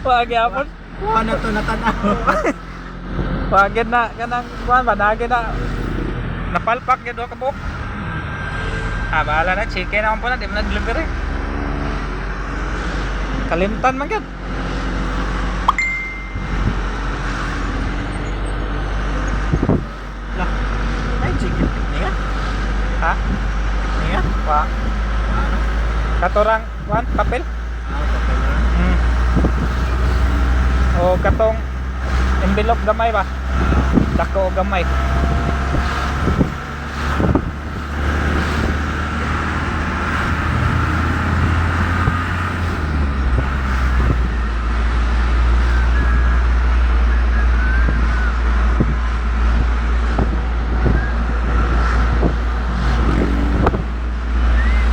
Wa gyapon. Wa na to natanaw. Wa gyud na kanang kuan ba nagi na napalpak gyud ka buok. Ah, bahala na chicken naman po na di man na delivery. Kalimtan man gyud. Lah. Ay, chicken niya. Ha? Niya. Wa. Ano? Katurang kuan papel. Ah, okay na. O katong envelope gamay ba? Dako og gamay.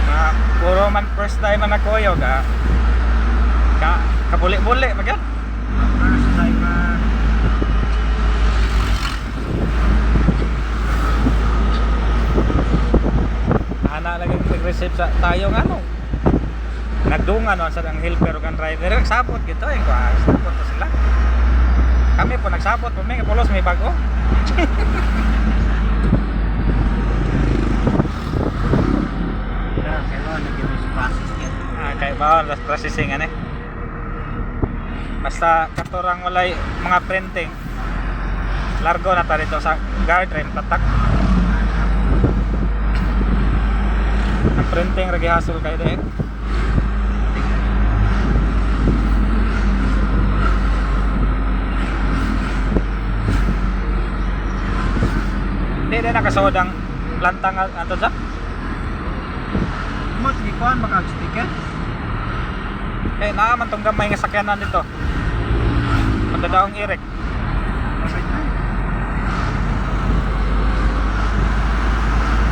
Mga puro man first time man ako yoga. Ka kabuli-buli magyud. First timer. Ana lang yung nag-receive sa tayo nga no. Nagdungan no sa ang helper ug ang driver nagsabot gito eh ko sabot to sila. Kami po nagsabot po may pulos may bago. Kaya kailangan nag process yan. Ah, kay ba last processing ani. Basta katurang walay mga printing. Largo na ta dito sa guard rin patak. Ang printing ra gihasol kay de. Hindi din nakasuod ang planta nga ato sa. Mo sige kuan baka ticket. Eh, naa man tong gamay nga sakyanan dito. Pagdadaong irik.